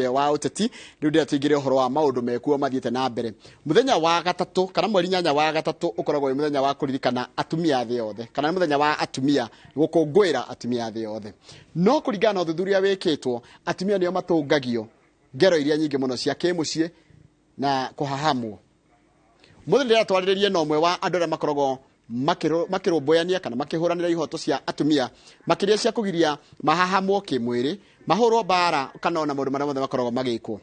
Wa ũteti rĩu ndĩrĩa tũingĩre ũhoro wa maũndũ mekuo mathiĩte na mbere. Mũthenya wa gatatũ kana mweri 8 wa gatatũ ũkoragwo wĩ mũthenya wa kũririkana atumia a thĩ yothe, kana nĩ mũthenya wa atumia, gũkũngũĩra atumia a thĩ yothe. No kũringana na ũthuthuria wĩkĩtwo, atumia nĩo matũngagio ngero iria nyingĩ mũno cia kĩmũciĩ na kũhahamwo. Mũthĩ ndĩrĩa twarĩrĩrie na ũmwe wa andũ arĩa makoragwo makĩrũmbũyania kana makĩhũranĩra ihoto cia atumia, makĩria cia kũgiria mahahamwo kĩmwĩrĩ, mahũrwo mbara, kana ona maũndũ marĩa mothe makoragwo magĩkwo.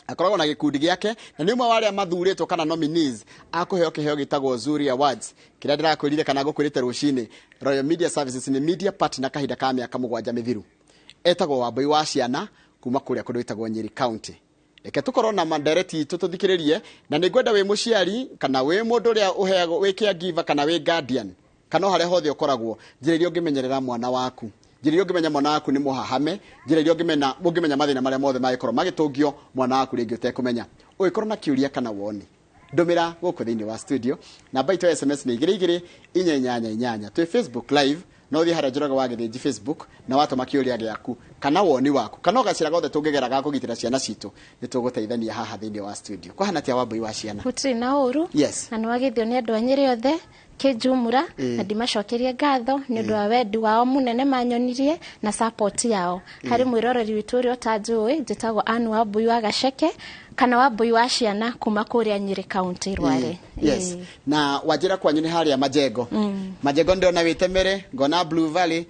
Akoragwo na gĩkundi gĩake na nĩ ũmwe wa arĩa mathurĩtwo kana nominees a kũheo kĩheo gĩtagwo Zuri Awards, kĩrĩa ndĩrakwĩrire kana ngũkwĩrĩte rũcinĩ. Royal Media Services nĩ media partner kahinda ka mĩaka 7 mĩthiru. Etagwo Wambui wa Ciana kuma kũrĩa kũndũ gwĩtagwo Nyeri County. Reke tũkorwo na mandereti itũ tũthikĩrĩrie, na nĩ ngwenda wĩ mũciari kana wĩ mũndũ ũrĩa ũheagwo, wĩ caregiver kana wĩ guardian, kana o harĩa hothe ũkoragwo, njĩra iria ũngĩmenyerera mwana waku, njĩra iria ũngĩmenya mwana waku nĩ mũhahame, njĩra iria ũngĩmenya mathĩna marĩa mothe mangĩkorwo magĩtũngio mwana waku rĩngĩ ũtekũmenya. Ũngĩkorwo na kĩũria kana woni, ndũmĩra gũkũ thĩinĩ wa studio. Namba itũ ya SMS nĩ 22488. Twĩ Facebook Live, no ũthiĩ harĩa Njoroge wa Gĩthĩnji Facebook na watũma kĩũria gĩaku kana woni waku kana ũgacĩra gothe tũngĩgera ga kũgitĩra ciana citũ, nĩ tũgũteithania haha thĩinĩ wa studio. Kwahana tia, Wambui wa Ciana? Gũtirĩ na ũru. Na nĩ wagithio nĩ andũ a Nyĩrĩ othe kĩnjumura, na ndimacokerie ngatho nĩ ũndũ wa wendi wao mũnene manyonirie na support yao. Harĩ mwĩroreri witũ ũrĩa ũtanjũĩ, njĩtagwo Ann Wambui wa Gaceke kana Wambui wa Ciana kuma kũrĩa Nyĩrĩ County, Rware. Yes. Na wanjĩra kwanyu nĩ harĩa Majengo. Majengo ndĩrona wĩtemere, ngona Blue Valley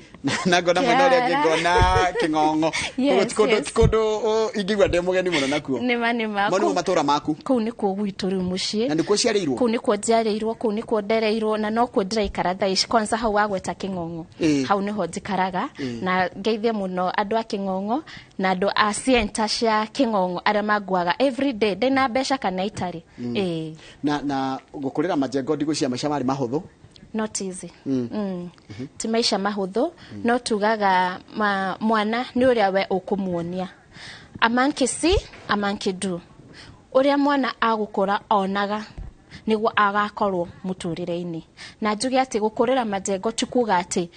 na ngona mwena ũrĩa ũngĩ ngona Kĩng'ong'o. Koguo ti kũndũ ti kũndũ ingĩigua ndĩ mũgeni mũno nakuo. Nĩma nĩma. Mo nĩmo matũra maku? Kũu nĩkuo gwitũ rĩu mũciĩ. Na nĩkuo ũciarĩirwo? Kũu nĩkuo njiarĩirwo, kũu nĩkuo ndereirwo na nokuo ndĩraikara thaa ici. Kwanza hau wagweta Kĩng'ong'o, hau nĩho njikaraga, na ngeithie mũno andũ a Kĩng'ong'o na andũ a cienta cia Kĩng'ong'o arĩa manguaga every day ndĩna mbeca kana itarĩ. Ĩĩ. Na gũkũrĩra Majengo, ndigwĩciria maica marĩ mahũthũ. Not easy. Ti maica mahũthũ, no tugaga mwana nĩ ũrĩa we ũkũmuonia. A man can see, a man can do. Ũrĩa mwana agũkũra onaga nĩguo agakorwo mũtũrĩre-inĩ. Na njuge atĩ gũkũrĩra Majengo ti kuga atĩ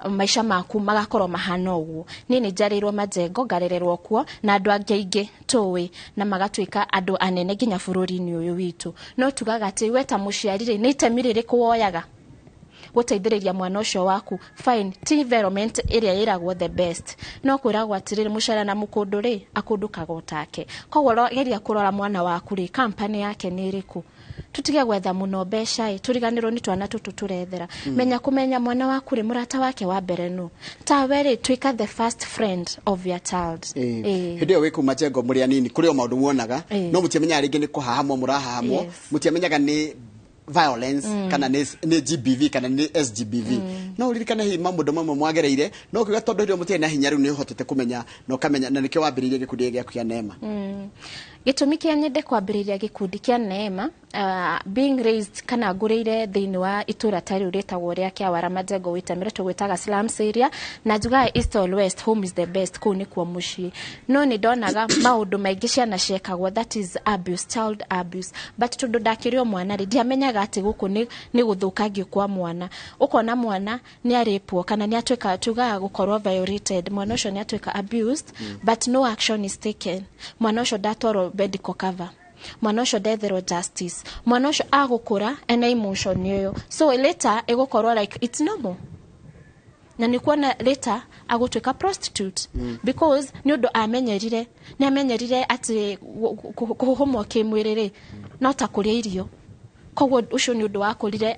maica maku magakorwo mahana ũguo. Niĩ nĩ njarĩirwo Majengo, ngarererwo kuo na andũ angĩ aingĩ tũĩ na magatuĩka andũ anene nginya bũrũri-inĩ ũyũ witũ. No tugaga atĩ we ta mũciari rĩ, nĩ itemi rĩrĩkũ woyaga gũteithĩrĩria mwana ũcio waku? Fine, ti environment ĩrĩa ĩragwo the best, no kwĩragwo atĩrĩrĩ, mũcara na mũkũndũ rĩ akũndũkaga o take. Koguo geria kũrora mwana waku rĩ, company yake nĩ ĩrĩkũ. Tutige gwetha mũno mbeca ĩ, tũriganĩrwo nĩ twana tũtũ tũrethera. Menya kũmenya mwana waku rĩ, mũrata wake wa mbere nũ. Tawe rĩ, tuĩka the first friend of your child. Hĩndĩ ĩyo wĩ kũu Majengo mũrĩ anini, kũrĩ o maũndũ muonaga, no mũtiamenyaga rĩngĩ nĩ kũhahamwo mũrahahamwo, mũtiamenyaga nĩ violence kana nĩ GBV kana nĩ SGBV. No ũririkane hihi maũndũ mamwe mwagereire, no ũkiuga tondũ hĩndĩ ĩyo mũtiarĩ na hinya, rĩu nĩ ũhotete kũmenya na ũkamenya, na nĩkĩo wambĩrĩirie gĩkundi gĩkĩ gĩaku kĩa Neema? Gĩtũmi kĩa nyende kwambĩrĩria gĩkundi kĩa Neema, being raised kana ngũrĩire thĩinĩ wa itũra ta rĩu rĩtagwo rĩa Kĩawara, Majengo, Wĩtemere, tũgwĩtaga slums area, na njugaga east or west, home is the best. Kũu nĩkuo mũciĩ. No nĩ ndonaga maũndũ maingĩ ciana ciekagwo, that is abuse, child abuse, but tondũ ndakĩrĩ o mwana rĩ, ndiamenyaga atĩ gũkũ nĩ gũthũkangio kwa mwana. Ũkona mwana nĩ arĩpwo kana nĩ atuĩka, tugaga gũkorwo violated, mwana ũcio nĩ atuĩka abused, but no action is taken. Mwana ũcio ndatwarwo medical cover, mwana ũcio ndetherwo justice, mwana ũcio agũkũra ena emotion ĩyo, so later ĩgũkorwo like it's normal, na nĩ kuona later agũtuĩka prostitute because nĩ ũndũ amenyerire, nĩ amenyerire atĩ kũhũmwo kĩmwĩrĩ rĩ, no ta kũrĩa irio. Koguo ũcio nĩ ũndũ wakũrire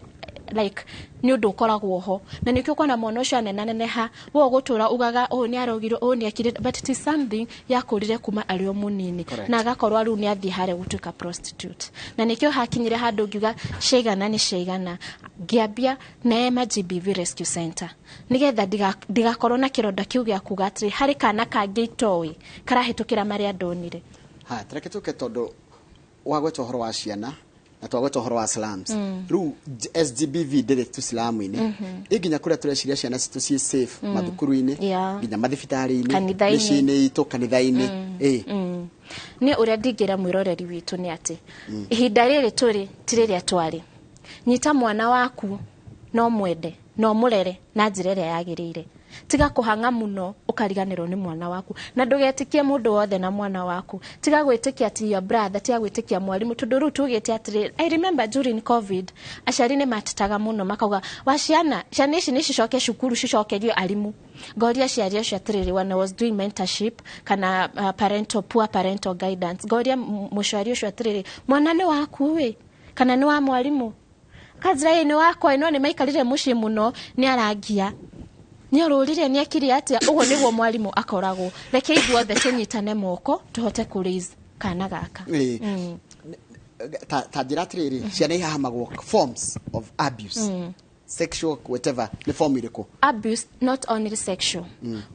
like nĩ ũndũ ũkoragwo ho, na nĩkĩo ũkona mwana ũcio anenaneneha, we ũgũtũra ugaga ũyũ nĩ arogirwo, ũyũ nĩ ekire, but it is something yakũrire kuma arĩ o mũnini. Na agakorwo rĩu nĩ athiĩ harĩa gũtuĩka prostitute. Na nĩkĩo hakinyire handũ ngiuga ciaigana nĩ ciaigana, ngĩambia Neema GBV Rescue Center nĩgetha ndigakorwo na kĩronda kĩu gĩa kuga atĩrĩ harĩ kana kangĩ itoĩ karahĩtũkĩra marĩa ndonire. Haya, tareke tũke, tondũ wagweta ũhoro wa ciana na twagweta ũhoro wa slums. Rĩu SGBV ndĩrĩ tu slum-inĩ, ĩ nginya kũrĩa tũreciria ciana citũ ciĩ safe, mathukuru-inĩ, nginya mathibitarĩ-inĩ, Kanitha-inĩ. Mĩciĩ-inĩ itũ, kanitha-inĩ. Ĩ. Nĩ ũrĩa ndingĩra mwĩroreri witũ nĩ atĩ ihinda rĩrĩ tũrĩ ti rĩrĩa twarĩ. Nyita mwana waku no mwende no mũrere na njĩra ĩrĩa yagĩrĩire. Tiga kũhang'a mũno ũkariganĩrwo nĩ mwana waku, na ndũgetikie mũndũ wothe na mwana waku. Tiga gwĩtĩkia ati your brother, tiga gwĩtĩkia mwarimũ, tondũ rĩu tugĩte atĩrĩ, I remember during COVID aciari nĩ matetaga mũno makauga wa ciana, ciana ici nĩ cicoke cukuru, cicokerio arimũ. Ngoria aciari acio atĩrĩrĩ, when I was doing mentorship kana parental, poor parental guidance, ngoria mũciari ũcio atĩrĩrĩ, mwana nĩ waku ĩ kana nĩ wa mwarimũ? Kanjĩra ĩ nĩ wakwa, no nĩ maikarire mũciĩ mũno, nĩ arangia, nĩ orũrire, nĩ ekire atĩa. Ũguo nĩguo mwarimũ akoragwo. Reke ithuothe tũnyitane moko tũhote kũ raise kana gaka. Ĩĩ. Ta njĩra atĩrĩrĩ, ciana ihahamagwo forms of abuse, sexual, whatever, nĩ form irĩkũ? Abuse not only sexual.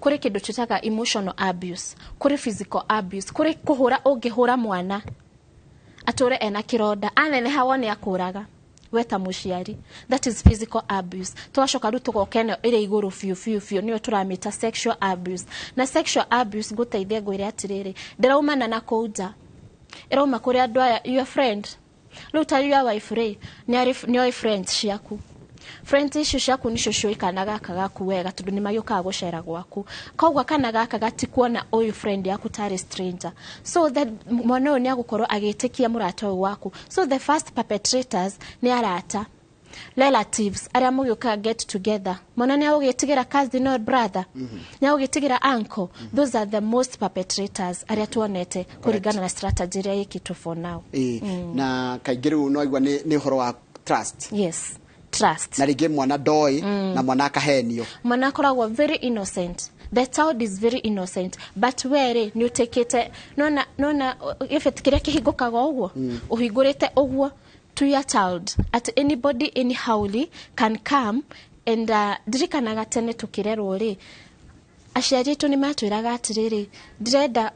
Kũrĩ kĩndũ twĩtaga emotional abuse, kũrĩ physical abuse, kũrĩ kũhũra. Ũngĩhũra mwana atũre ena kĩronda, aneneha wone akũraga we ta mũciari, that is physical abuse. Tũgacoka rĩu tũgoka ĩno ĩrĩ igũrũ biũ biũ biũ, nĩyo tũramĩta sexual abuse. Na sexual abuse, ngũteithie ngwĩre atĩrĩrĩ, ndĩraumana na kũu nja, ĩrauma kũrĩ andũ aya, your friend. Rĩu ta your wife rĩ, nĩoĩ friends ciaku. Friends icio ciaku nicio ciũĩ kana gaka gaku wega, tondũ nĩ magĩũkaga gũcera gwaku. Koguo kana gaka gatikuona ũyũ friend yaku tarĩ stranger, so the mwana ũyũ nĩ agũkorwo agĩtĩkia mũrata ũyũ waku. So the first perpetrators nĩ arata, relatives arĩa mũgĩũkaga get together. Mwana nĩ agũgĩtigĩra cousin or brother, nĩ agũgĩtigĩra uncle. Those are the most perpetrators arĩa tuonete kũringana na strategy ĩrĩa ĩkĩtwo for now. Ĩĩ, na kaingĩ rĩu no igua nĩ ũhoro wa trust. Yes, trust. Na rĩngĩ mwana ndoĩ na mwana akahenio. Mwana akoragwo very innocent. The child is very innocent, but we rĩ, nĩ ũtĩkĩte nona nona gĩbeti kĩrĩa kĩhingũkaga ũguo, ũhingũrĩte ũguo to your child at anybody anyhowly can come. And ndirikanaga tene tũkĩrerwo rĩ, aciari aitũ nĩ matwĩraga atĩrĩrĩ, ndĩrenda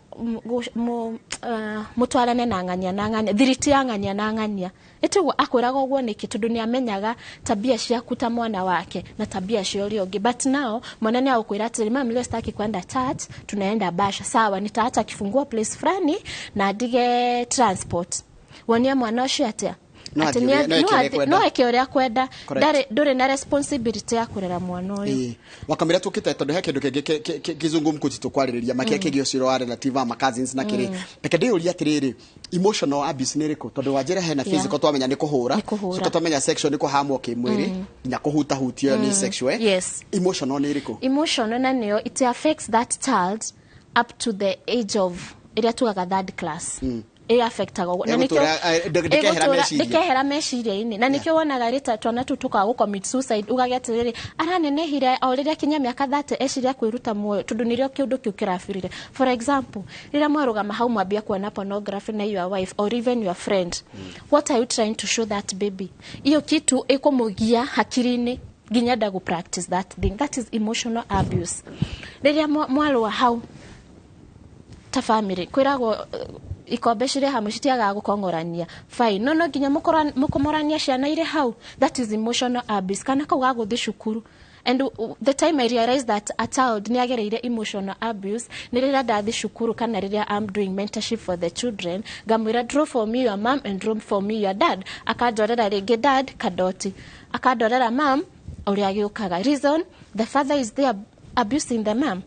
mũtwarane na ng'ania na ng'ania, thiriti ya ng'ania na ng'ania. Ĩtiguo akwĩraga ũguo nĩkĩ? Tondũ nĩ amenyaga tabia ciaku ta mwana wake na tabia cia ũrĩa ũngĩ. But now mwana nĩ agũkwĩra atĩrĩ, "Mam, leo sitaki kwenda church, tunaenda basha." Sawa, nitaacha kifunguo place fulani na ndige transport. Wonia mwana ũcio atĩa? No Atĩ athiĩ no eke ũrĩa ekwenda. No eke ũrĩa kwenda. Correct. Ndũrĩ na responsibility ya kũrera mwana ũyũ. Ĩĩ. Wakamĩra tũkĩte, tondũ he kĩndũ kĩngĩ kĩzungumkuti tũkwarĩrĩria makĩria kĩgiĩ ũcio wa relative ama cousins na kĩrĩ. Reke ndĩyũrie atĩrĩrĩ, emotional abuse nĩ ĩrĩkũ? Tondũ wanjĩra hena physical, twamenya nĩ kũhũra. Nĩ kũhũra. Coka twamenya sexual nĩ kũhamwo kĩmwĩrĩ, nginya kũhutahutio, ĩyo nĩ sexual, eh? Yes. Emotional nĩ ĩrĩkũ? Emotional na nĩyo it affects that child up to the age of ĩrĩa tugaga third class. Ĩ affectaga ũguo. Na Ĩgũtũra, ndĩkehera meciria. Ndĩkehera meciria-inĩ, na nĩkĩo wonaga rĩta twana tũu tũkaga gũ commit suicide, ugage atĩrĩrĩ, aranenehire o rĩrĩa kinya mĩaka 30 eciria kwĩruta muoyo, tondũ nĩrĩo kĩũndũ kĩu kĩrabirire. For example, rĩrĩa mwarũgama hau mwambia kuona pornography na your wife or even your friend, what are you trying to show that baby? Iyo kitu ĩkũmũgia hakiri-inĩ nginya enda gũ practice that thing. That is emotional abuse. Rĩrĩa mwarũa hau ta family, kwĩragwo ikombe cirĩ hamwe citiagaga gũkong'orania. Fine, no nginya mũkomorania ciana irĩ hau. That is emotional abuse. Kana kau gagũthiĩ cukuru. And the time I realized that a child nĩ agereire emotional abuse nĩ rĩrĩa ndathi cukuru kana rĩrĩa I'm doing mentorship for the children, ngamwĩra, "Draw for me your mom and draw for me your dad." Akandorera rĩngĩ dad kadoti, akandorera mam ũrĩa agĩũkaga. Reason, the father is there abusing the mom.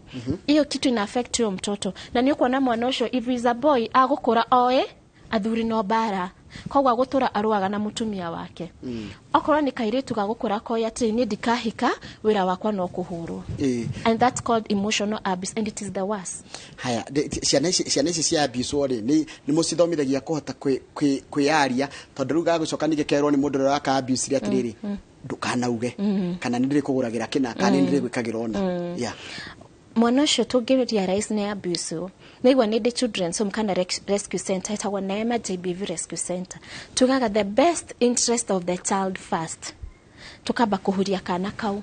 Hiyo kitu ina affect huyo mtoto, na nĩ ũkuona mwana ũcio, if he is a boy, agũkũra oĩ athuri no mbara, koguo agũtũra arũaga na mũtumia wake. Okorwo nĩ kairĩtu gagũkũra koĩ atĩrĩ, niĩ ndikahika, wĩra wakwa no kũhũrwo. And that's called emotional abuse, and it is the worst. Haya, ciana ici cia abuse rĩ, nĩ mũcithomithagia kũhota kwĩyaria? Tondũ rĩu gagũcoka ningĩ kerwo nĩ mũndũ ũrĩa waka abuse rĩ atĩrĩrĩ, ndũkanauge, kana nĩ ndĩrĩkũgũragĩra kĩna, kana nĩ ndĩrĩgwĩkagĩra ũna, yeah. Mwana ũcio tũngĩ realize nĩ abuse, naigua nĩ ndĩ children's home kana rescue center ĩtagwo Neema JBV Rescue Center, tugaga the best interest of the child first. Tukamba kũhuria kana kau,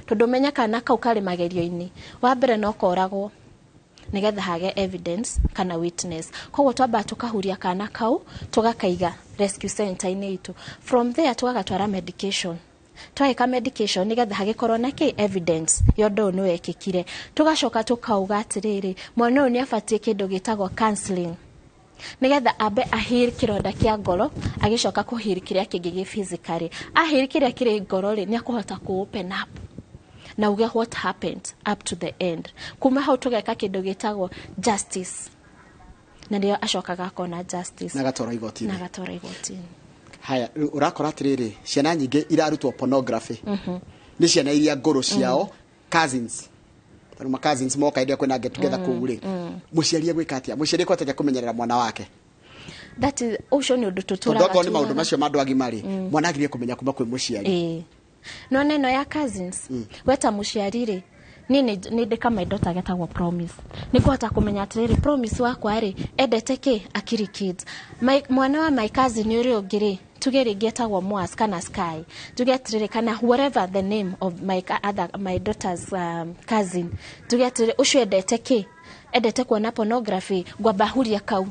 tondũ menya kana kau karĩ magerio-inĩ wa mbere no koragwo nigetha hage evidence kana witness. Koguo twambaga tukahuria kana kau, tũgakaiga rescue center-inĩ itũ. From there tũgagatwara medication, twagĩka medication nigetha hagĩkorwo na kĩ evidence ya ũndũ ũyũ nĩ wekĩkire. Tũgacoka tũkauga atĩrĩrĩ, mwana ũyũ nĩ abatiĩ kĩndũ gĩtagwo counseling, nigetha ambe ahir kĩronda kĩa ngoro, agĩcoka kũhir kĩrĩa kĩngĩ gĩ physically. Ahir kĩrĩa kĩrĩ ngoro rĩ, nĩ akũhota kũ open up. Na uge what happened up to the end. Kuma hau tũgeka kĩndũ gĩtagwo justice, na nĩo acokaga akona justice. Na agatwarwo igoti-inĩ. Na agatwarwo igoti-inĩ. Haya, rĩu ũrakora atĩrĩrĩ, ciana nyingĩ irarutwo pornography nĩ ciana iria ngũrũ ciao, cousins, tondũ ma cousins moka hĩndĩ ĩrĩa kwĩna get together kũu rĩ, mũciari egwĩka atĩa? Mũciari ekũhota atĩa kũmenyerera mwana wake? That is, ũcio nĩ ũndũ tondũ tũtũraga akorwo nĩ maũndũ tugaga. Macio ma andũ agima rĩ, mwana agĩrĩire kũmenya kuma kwĩ mũciari. Ĩĩ, no neno ya cousins, we ta mũciari rĩ, niĩ nĩ ndĩ kamaidota getagwo Promise. Nĩ ngũhota kũmenya atĩrĩrĩ, Promise wakwa rĩ, endete kĩ Akili Kids. Mwana wa my cousin ũrĩa ũngĩ rĩ, tuge rĩngĩ etagwo Moas kana Sky, tuge atĩrĩrĩ, kana whatever the name of my other, my daughter's cousin, tuge atĩrĩrĩ, ũcio endete kĩ, endete kuona pornography, ngwamba huria kau,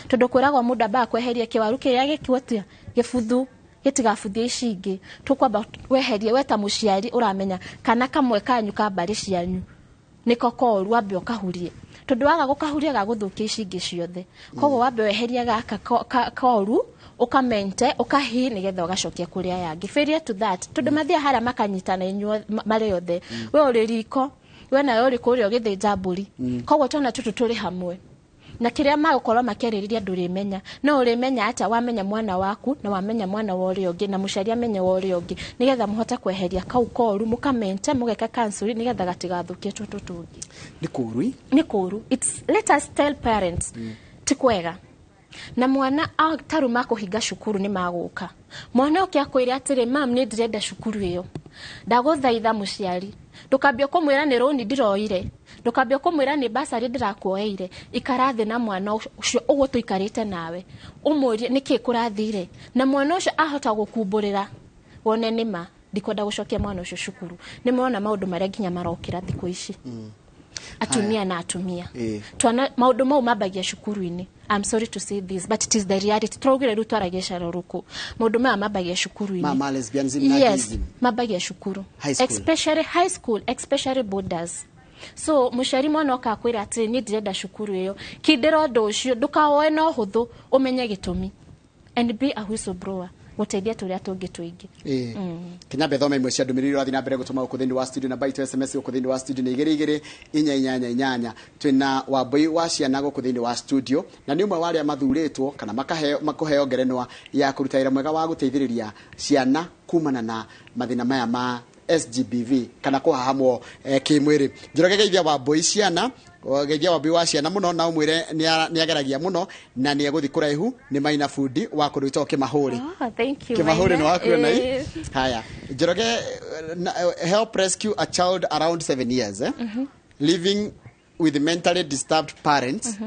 tondũ kwĩragwo mũndũ ambaga kweheria kĩwaru kĩrĩa gĩkuatia gĩbuthu gĩtigabuthie ici ingĩ. Tũkwamba weherie, we ta mũciari ũramenya kana kamwe kanyu ka mbarĩ cianyu nĩko koru, wambe ũkahurie, tondũ waga gũkahuria gagũthũkia ici ingĩ ciothe. Koguo wambe weherie gaka koru, ũkamente ũkahi, nĩgetha ũgacokia kũrĩ aya angĩ. Failure to that, tondũ mathiaga harĩa makanyitana inyuo marĩ othe, we ũrĩ riko, we nawe ũrĩ kũrĩa ũgĩthĩnja mbũri. Koguo twana tũtũ tũrĩ hamwe na kĩrĩa magũkorwo makĩarĩrĩria ndũrĩmenya. No ũrĩmenya atĩa? Wamenya mwana waku na wamenya mwana wa ũrĩa ũngĩ, na mũciari amenye wa ũrĩa ũngĩ, nĩgetha mũhote kweheria kau koru, mũkamente, mũgeka counseling, nĩgetha gatigathũkie tũtũ tũngĩ. Nĩ kũũru. Nĩ kũũru. It's, let us tell parents, ti kwega. Na mwana taru makũhinga cukuru nĩ magũka, mwana ũke akwĩre atĩrĩ, "Mam, nĩ ndĩrenda cukuru ĩyo." Ndagũthaitha mũciari, ndũkambie kũmwĩra nĩ rũni ndĩroire, ndũkambie kũmwĩra nĩ basarĩ ndĩrakuoeire. Ikara thĩ na mwana ũcio ũguo tũikarĩte nawe, ũmũrie nĩkĩ kũrathire, na mwana ũcio ahota gũkumbũrĩra, wone nĩma ndikwenda gũcokia mwana ũcio cukuru. Nĩ mona maũndũ marĩa nginya marokĩra thikũ ici, atumia na atumia, twana, maũndũ mau mambagia cukuru-inĩ. I'm sorry to say this, but it is the reality. Tũraugire rĩu twaragia carũrũkũ, maũndũ maya mambagia cukuru-inĩ. Ma lesbianism na Yes. gayism. Mambagia cukuru. High school. Especially high school, especially boarders. So mũciari, mwana oka akwĩra atĩrĩ, "Niĩ ndirenda cukuru ĩyo," kindĩra ũndũ ũcio, ndũkawoe na ũhũthũ, ũmenye gĩtũmi and be a whistleblower gũteithia tũrĩa tũngĩ tũingĩ. Ĩĩ, kinyambe thome imwe cia ndũmĩrĩri ũrathiĩ na mbere gũtũma gũkũ thĩinĩ wa studio. Namba itũ SMS gũkũ thĩinĩ wa studio nĩ 22488. Twĩna Wambui wa ciana gũkũ thĩinĩ wa studio, na nĩ ũmwe wa arĩa mathurĩtwo kana makaheo makũheo ngerenwa ya kũruta wĩra mwega wa gũteithĩrĩria ciana kumana na mathĩna maya ma SGBV kana kũhahamwo kĩmwĩrĩ. Njoroge, geithia Wambui ciana, geithia Wambui wa ciana mũno, na ũmwĩre nĩ ageragia mũno na nĩ egũthiĩ kũraihu. Nĩ Maina Bundi wa kũndũ gwĩtagwo Kĩmahũri. Oh, thank you. Kimahuri. Maina. Nĩ wakuona i Ĩĩ. Haya, Njoroge, help rescue a child around 7 years, eh? Living with mentally disturbed parents.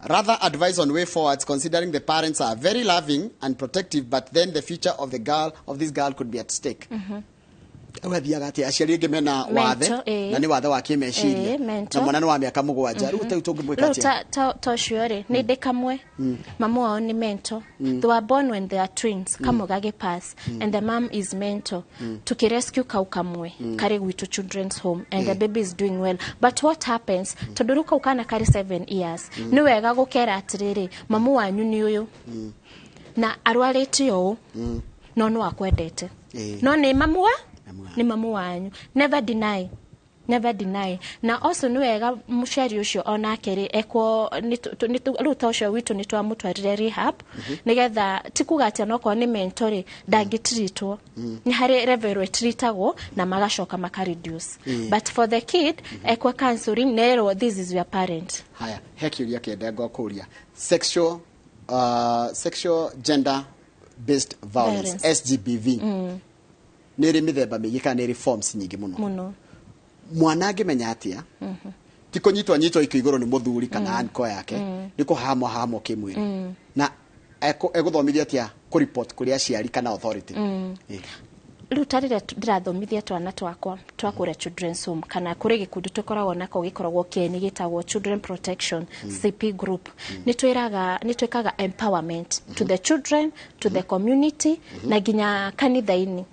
Rather advise on way forwards, considering the parents are very loving and protective, but then the future of the girl of this girl could be at stake. Rĩu athiaga atĩa? Aciari aingĩ mena wathe Mental, ĩĩ. na nĩ wathe wa kĩmeciria Ĩĩ, mental. na mwana nĩ wa mĩaka 7. Rĩu tau tũngĩmwĩka Rĩu atĩa? ta ũcio rĩ, nĩ ndĩ kamwe, mamu wao nĩ mental. They were born when they are twins, kamwe gagĩpass and the mom is mental. Tukirescue kau kamwe karĩ gwitũ children's home and the baby is doing well. But what happens, tondũ rĩu kau kana karĩ 7 years, nĩ wega gũkera atĩrĩrĩ, mamu wanyu nĩ ũyũ na arwarĩte ũũ, no no akwendete. No nĩ mamu wa Mamu wa. Nĩ mamu wanyu. Never deny, never deny. Na also nĩ wega mũciari ũcio onake rĩ ekwo rĩu ta ũcio witũ nĩ twamũtwarire rehab, nĩgetha ti kuga atĩ onokorwo nĩ mental rĩ, ndangĩtiritwo. Nĩ harĩ level ĩtiritagwo na magacoka maka reduce. But for the kid, ekwo counseling, nerwo this is your parent. Haya, he kĩũria kĩende ngũkũria. Sexual gender based violence, Violence. SGBV, nĩ ĩrĩ mĩthemba mĩingĩ kana nĩ ĩrĩ forms nyingĩ mũno. Mũno. Mwana angĩmenya atĩa ti kũnyitwo nyitwo ikĩ igũrũ nĩ mũthuri kana anko yake, nĩ kũhamwo hamwo kĩmwĩrĩ, na egũthomithio atĩa kũreport kũrĩ aciari kana authority? Ĩĩ. Rĩu ta rĩrĩa ndĩrathomithia twana twakwa twa kũrĩa children's home, kana kũrĩ gĩkundi tũkoragwo nako gĩkoragwo kĩeni gĩtagwo Children Protection CP Group, nĩ twĩraga, nĩ twĩkaga empowerment to the children, to the community, na nginya kanitha-inĩ,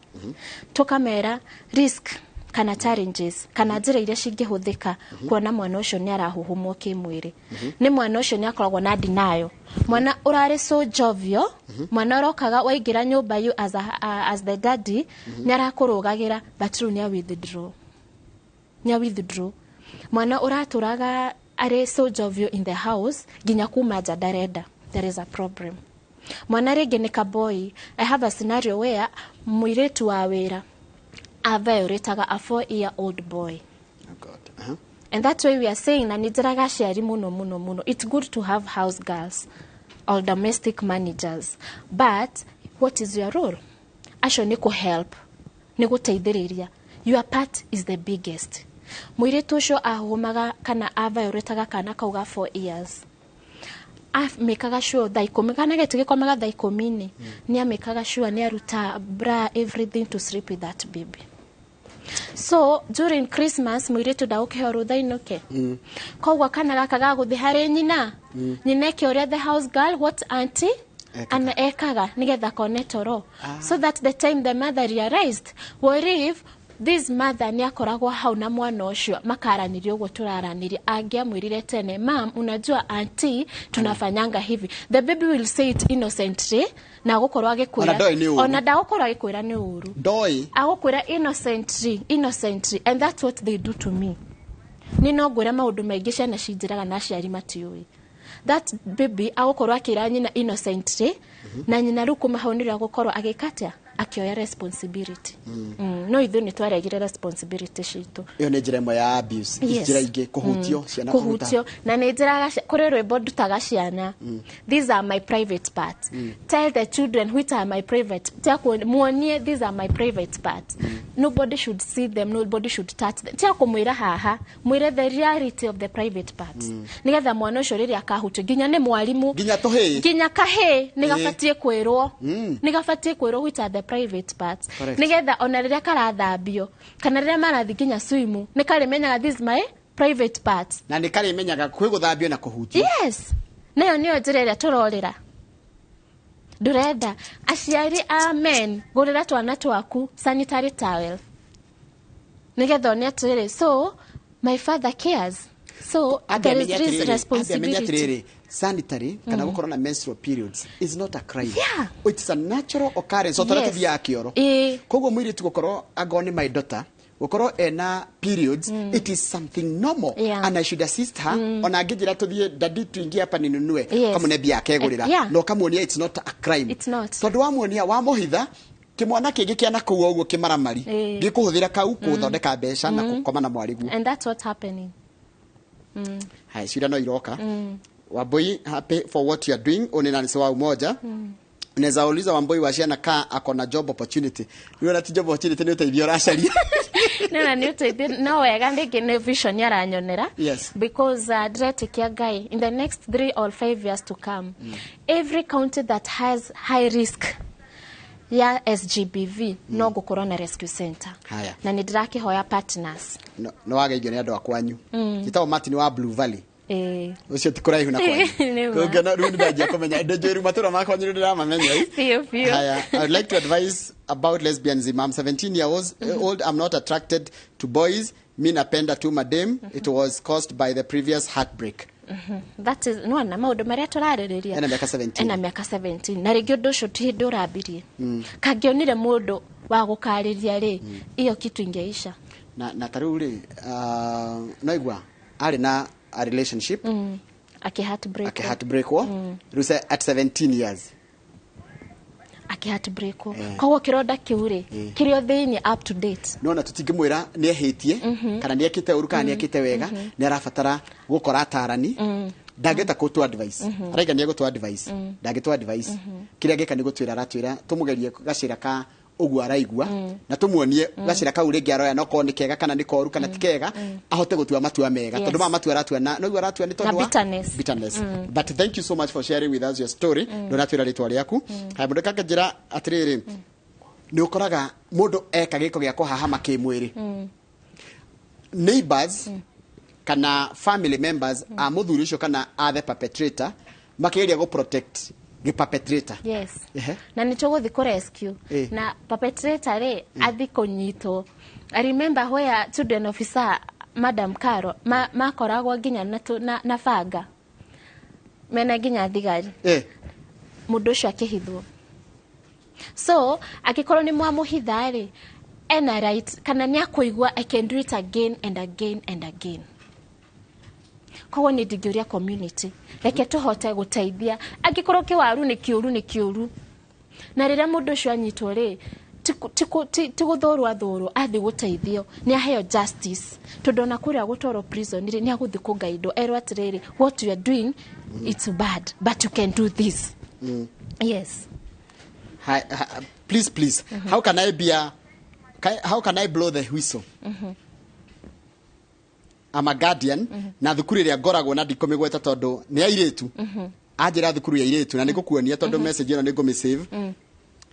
tũkamera risk kana challenges kana njĩra iria cingĩhũthĩka kuona mwana ũcio nĩ arahuhumwo kĩmwĩrĩ. Nĩ mwana ũcio nĩ akoragwo na denial, mwana ũrarĩ so jovial. Mwana ũrokaga waingĩra nyũmba, you as the daddy, nĩ arakũrũgagĩra, but rĩu nĩ a withdraw, nĩ a withdraw. Mwana ũratũraga arĩ so jovial in the house, nginya kuma nja ndarenda, there is a problem. Mwana rĩngĩ nĩ kaboi. I have a scenario where mũirĩtu wa wĩra aviolataga a 4-year old boy. Oh God. Uh-huh. And that's why we are saying, na nĩ njĩraga aciari mũno mũno mũno, it's good to have house girls or domestic managers, but what is your role? Acio nĩ kũ-help, nĩ gũteithĩrĩria. Your part is the biggest. Mũirĩtu ũcio ahũmaga kana aviolataga kana kau ga 4 years, amĩkaga sure thaa 10 kana gĩtigĩkomaga thaa 10-inĩ, nĩ amĩkaga sure nĩ aruta bra, everything, to sleep with that baby. So during Christmas mũirĩtu ndagũkĩheo rũtha inũke. Koguo kana gaka gagũthiĩ harĩ nyina, nyina eke ũrĩa the house girl, what auntie ekaga. Ana ekaga nigetha kone toro, so that the time the mother realized, what if this mother nĩ akoragwo hau na mwana ũcio makaranĩria ũguo tũraranĩria, angĩamwĩrire tene, "Mam, unajua auntie tunafanyanga hivi," the baby will say it innocently na gũkorwo agĩkwĩra. Ona ndoĩ nĩ ũru. Ona ndagũkorwo agĩkwĩra nĩ ũru. Ndoĩ. Agũkwĩra innocently, innocently. And that's what they do to me. Nĩ no ngwĩra maũndũ maingĩ ciana cinjĩraga na aciari matiũĩ. That baby agũkorwo akĩra nyina innocently, na nyina rĩu kuma hau nĩrĩo agũkorwo agĩka atĩa, akĩoya responsibility. No ithuĩ nĩ twaregire responsibility citũ. Ĩyo nĩ njĩra ĩmwe ya abuse. Yes. Njĩra ingĩ, kũhutio ciana, kũhuta. Kũhutio. Na nĩ njĩraga kũrĩ rwĩmbo ndutaga ciana, "These are my private parts." Tell the children which are my private. Tia muonie, "These are my private parts. Nobody should see them, nobody should touch them." Tia kũmwĩra haha, mwĩre the reality of the private parts, nĩgetha mwana ũcio rĩrĩa akahutio nginya nĩ mwarimũ, Nginya tũhĩĩ. Nginya kahĩĩ nĩ gabatiĩ kwĩrwo, nĩ gabatiĩ kwĩrwo which are the private parts, nĩgetha ona rĩrĩa karathambio kana rĩrĩa marathiĩ nginya swimu, nĩ karĩmenyaga, "This is my private parts." Na nĩ karĩmenyaga kwĩ gũthambio na kũhutio. Yes, nayo nĩyo njĩra ĩrĩa tũrorĩra. Ndũrenda aciari a men, gũrĩra twana twaku sanitary towel, nĩgetha one atĩrĩrĩ, so my father cares, so there is this Amenya responsibility. Atĩrĩrĩ, sanitary kana gũkorwo na menstrual periods is not a crime. It's a natural occurrence, o ta ũrĩa tũthiaga kĩoro. Koguo mũirĩtu gũkorwo, angorwo nĩ my daughter, gũkorwo ena periods, it is something normal, and I should assist her. Ona angĩnjĩra tũthiĩ, "Daddy, tuingie hapa ninunue," kamũne mbia akegũrĩra. Na ũkamuonia it's not a crime. It's not. Tondũ wamuonia wamũhitha, kĩmwana kĩngĩ kĩa na kũu ũguo kĩmaramari gĩkũhũthĩra kau kũthondeka mbeca na gũkoma na mwariguo. And that's what's happening. Haya, ciũria no iroka. Wambui, happy for what you are doing. Une Nancy wa Umoja. Unaweza uliza Wambui wa ciana ka ako na job opportunity. Rĩu ona ti job opportunity, nĩ ũteithio ũracaria. Nĩona nĩ ũteithio no wega, rĩngĩ nĩ vision aranyonera. Because ndĩretĩkia Ngai, in the next 3 or 5 years to come, every county that has high risk ya SGBV no ngũkorwo na rescue center. Haya. Na nĩ ndĩrakĩhoya partners. No no wageithio nĩ andũ a kwanyu. Njĩtagwo Martin wa Blue Valley. Ĩĩ. Ũcio ti kũraihu na kwanyu. Nĩ ma. Kũngĩona rĩu nĩndanjia kũmenya ndĩ njũĩ rĩu matũra ma kwanyu nĩ ndĩramamenya. Biũ biũ. Haya, I would like to advise about lesbianism. I'm 17 years old. I'm not attracted to boys. Mi napenda tu madem. It was caused by the previous heartbreak. That is nĩwona maũndũ marĩa tũrarĩrĩria. Ena mĩaka 17. Ena mĩaka 17, na rĩngĩ ũndũ ũcio ti hĩndĩ ũrambirie. Kangĩonire mũndũ wa gũkarĩria rĩ, iyo kitu ingeisha. Na ta rĩu rĩ, no igua arĩ na a relationship, Akĩ heartbreak. Akĩ heartbreakwo rĩu at 17 years. Akĩ heartbreak, koguo kĩronda kĩu rĩ, kĩrĩ o thĩinĩ up to date. Nona tũtingĩmwĩra nĩ ehĩtie kana nĩ ekĩte ũru kana nĩ ekĩte wega. Nĩ arabatara gũkora atarani. Ndangĩhota gũtũ advice, araiga nĩ egũtũ advice, ndangĩtũ advice. Kĩrĩa angĩka nĩ gũtwĩra, aratwĩra tũmũgerie gacĩra ka ũguo araigua na tũmuonie gacĩra kau rĩngĩ aroya, no korwo nĩ kega kana nĩ koru kana ti kega, ahote gũtua matua mega, tondũ maya matua aratua na noguo aratua nĩ tondũ Na wa bitterness. Bitterness. But thank you so much for sharing with us your story. Ndũnatwĩra rĩtwa rĩaku. Haya, mũndũ kanjĩra atĩrĩrĩ, nĩ ũkoraga mũndũ eka gĩko gĩa kũhahama kĩmwĩrĩ, neighbors kana family members a mũthuri ũcio kana a the perpetrator makĩgeria gũ protect gĩ perpetrator. Yes. Ehe. Na nĩ tũgũthiĩ kũ rescue na perpetrator rĩ athi kũnyitwo. I remember where children officer Madam Caro makoragwo nginya na banga mena nginya thigari. Mũndũ ũcio akĩhithwo, so angĩkorwo nĩ mwamũhitha rĩ, ena right kana nĩ akũigua, "I can do it again and again and again." Koguo nĩ ndingĩũria community, reke tũhote gũteithia. Angĩkorwo kĩwaru nĩ kĩũru, nĩ kĩũru. Na rĩrĩa mũndũ ũcio anyitwo rĩ, ti gũthũrwo athũrwo, athiĩ gũteithio, nĩ aheo justice, tondũ ona kũrĩa gũtwarwo prison rĩ, nĩ agũthiĩ kũgaidwo, erwo atĩrĩrĩ, "What you are doing, it's bad, but you can do this." Yes. Hi, hi, please, please, how can I be a how can I blow the whistle? I'm a guardian na thukuru ĩrĩa ngoragwo na ndikũmĩgweta tondũ nĩ airĩtu. Anjĩra thukuru ya airĩtu na nĩ ngũkuonia tondũ message ĩno nĩ ngũmĩsave.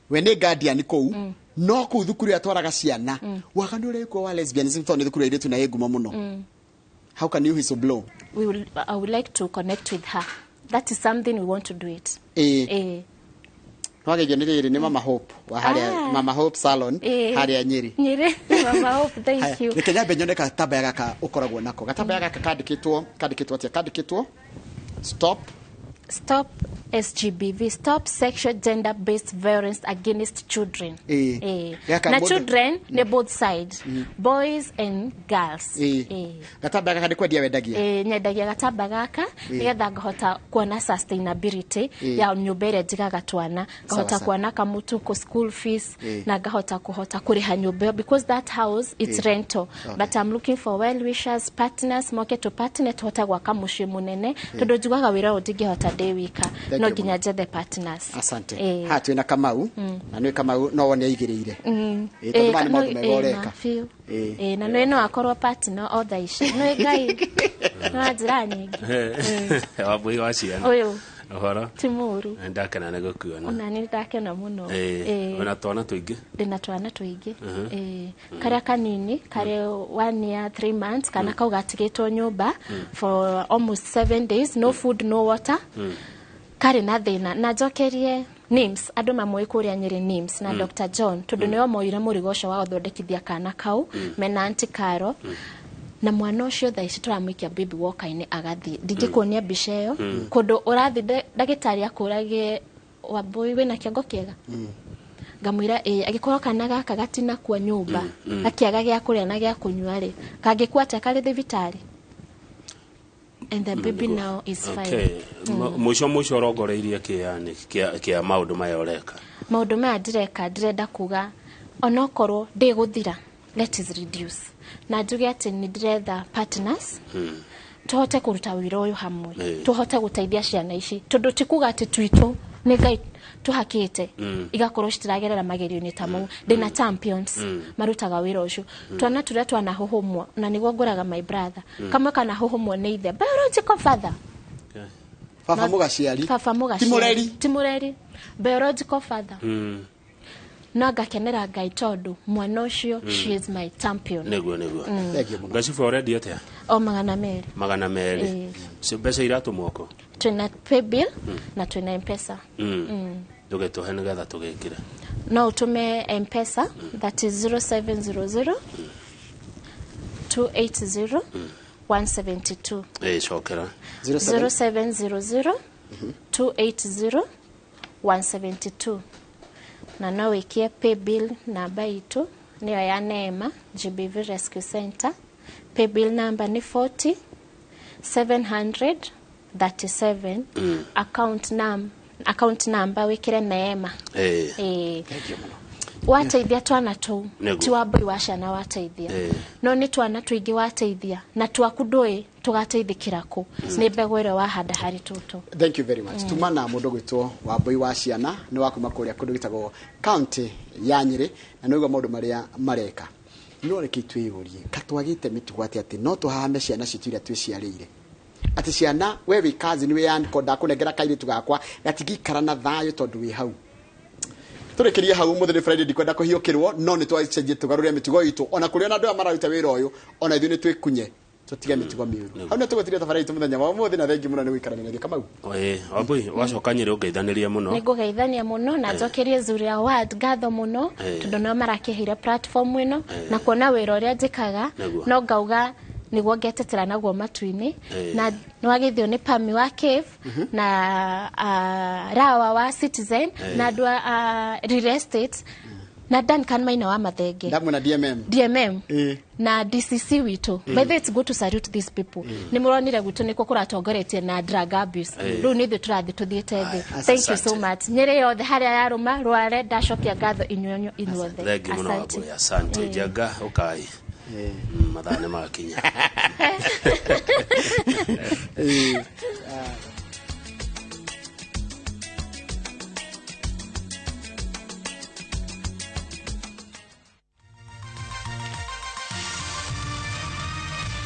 We nĩ guardian kũu, no kũu thukuru ĩrĩa atwaraga ciana waganu ũrĩa wa lesbianism, tondũ nĩ thukuru ya airĩtu na ĩ ngumo mũno. How can you whistle blow? We will, I would like to connect with her. That is something we want to do it. Ĩĩ. Eh. Nwageithio nĩ rĩrĩ, nĩ Mama Hope wa harĩa Ah. Mama Hope Salon harĩa Nyĩrĩ. Nyĩrĩ. Mama Hope, thank Haya, you. Reke nyambe nyone gatambaya gaka ũkoragwo nako. Gatambaya gaka kandĩkĩtwo atĩa? Kandĩkĩtwo "Stop". Stop SGBV, stop sexual gender based violence against children. Gaka Na children nĩ both sides, boys and girls. Gatambaya gaka nĩ kwendia wendagia? Nyendagia gatamba gaka nigetha ngahota kuona sustainability ya nyũmba ĩrĩa njigaga twana, ngahota Sawa, sawa. kuona kamutu ko school fees na ngahota kuhota kũrĩha nyũmba ĩyo, because that house, it's rental. But I'm looking for well wishers, partners moke to partner tuhote gwaka mũciĩ mũnene, tondũ njugaga wĩra ũyũ ndingĩhota ndĩ wika. Thank No you. nginya njethe partners. Asante. Ha twĩna Kamau na nĩ Kamau no wone aigĩrĩire. Tondũ maya nĩ maũndũ mega ũreka. Biũ. Na nĩ no akorwo partner o thaa ici, nĩ Ngai no njĩra nyingĩ. Wambui wa ciana. Ũyũ. Ũhoro? Ti mũru. Ndakena nĩ gũkuona. Ona nĩ ndakena mũno. Wĩna twana tũingĩ? Ndĩna twana tũingĩ. Karĩa kanini karĩ 1 year 3 months. Kana kau gatigĩtwo nyũmba for almost 7 days, no food, no water. Karĩ na thĩna na njokerie names andũ mamũĩ kũrĩa Nyĩrĩ, names na Dr John, tondũ nĩo moire mũrigo ũcio wa gũthondekithia kana kau mena anti Caro, na mwana ũcio thaa ici tũramũikia baby walker-inĩ agathiĩ. Ndingĩkuonia mbica ĩyo kũndũ ũrathiĩ, ndagĩtarĩ akũragie, "Wambui, wĩna kĩongo kĩega?" Ngamwĩra ĩĩ. Angĩkorwo kana gaka gatinakua nyũmba gakĩaga gĩa kũrĩa na gĩa kũnyua rĩ, kangĩkua atĩa karĩ thibitarĩ? And the baby now is fine. Okay. Mũico mũico ũrongoreirie kĩani kĩa maũndũ maya ũreka? Maũndũ maya ndĩreka, ndĩrenda kuga onokorwo ndĩgũthira, let us reduce, na njuge atĩ nĩ ndĩretha partners tũhote kũruta wĩra ũyũ hamwe, tũhote gũteithia ciana ici, tondũ ti kuga atĩ twitũ nĩ Ngai tũhakĩte igakorwo citiragerera magerio-inĩ ta mau. Ndĩna champions marutaga wĩra ũcio. Twana tũrĩa twanahũhũmwo, na nĩguo ngũraga my brother, kamwe kanahũhũmwo nĩ ithe, biological father. Baba mũgaciari. Baba mũgaciari. Ti mũreri. Ti mũreri, biological father. No ngakenera Ngai tondũ mwana ũcio, she is my champion. Nĩguo. Thank you mũno. Ngacibu ũrendia atĩa? O 200. 200? Cio mbeca iratũmwo kũ? Twĩna paybill na twĩna Mpesa. Ndũgĩtũhe nĩgetha tũgĩkĩre. No ũtũme Mpesa, that is 0700 280 172. Cokera. 07 0700 280 172, na no wĩkie paybill namba itũ, nĩyo ya Neema GBV Rescue Center. Paybill number nĩ 40 737. Account number wĩkĩre Neema. Thank you mũno. Wateithia twana tũu, Nĩguo. ti Wambui wa ciana wateithia, no nĩ twana tũingĩ wateithia, na twaku ndũĩ tũgateithĩkĩra kũ, nĩ mbegũ ĩrĩa wahanda harĩ tũtũ. Thank you very much. Tuma na mũndũ gwĩtwo Wambui wa ciana, nĩ wa kuma kũrĩa kũndũ gwĩtagwo county ya Nyĩrĩ, na nĩguo maũndũ marĩa mareka. No reke twĩyũrie, katwagĩte mĩtugo atĩ no tũhahame ciana citũ iria twĩciarĩire, atĩ ciana we wĩ cousin, wĩ uncle, ndakũnengera kairĩtu gakwa gatingĩikara na thayũ tondũ wĩ hau. Tũrĩkĩrie hau. Ũmũthĩ nĩ Friday, ndikwenda kũhiũkĩrwo, no nĩ twacenjie, tũgarũre mĩtugo itũ, ona kũrĩ ona andũ aya mararuta wĩra ũyũ, ona ithuĩ nĩ twĩkunye tũtige mĩtugo mĩũru. Hau nĩ tũgũtiria thabarĩ itũ mũthenya wa ũmũthĩ, na thengi mũno nĩ gũikarania na ithuĩ, Kamau. Wambui, wacoka Nyĩrĩ ũngeithanĩrie mũno. Nĩ ngũgeithania mũno na njokerie Zuri Award ngatho mũno, tondũ nĩo marakĩheire platform ĩno na kuona wĩra ũrĩa njĩkaga. No ngauga Nĩguo ngetetera naguo matu-inĩ. Eh. Na nĩwagĩthio nĩ Pami wa Cave na Rawa wa Citizen na andũ a Real Estate na Duncan Maina wa Mathenge. Ndamwena DMM. DMM Eh. na DCC witũ. By the way, it's good to salute these people. Nĩ mũronire gwitũ nĩkuo kũratongoretie na drug abuse. Rĩu nĩ ithuĩ tũrathiĩ tũthiĩte thĩ. Thank you so Asante. much. Nyĩrĩ yothe harĩa yarũma rware, ndacokia ngatho inyuĩ inyuothe. Thengi mũno. Asante. Wambui, asante. Njenga ũkai. Mathaa nĩ makinya.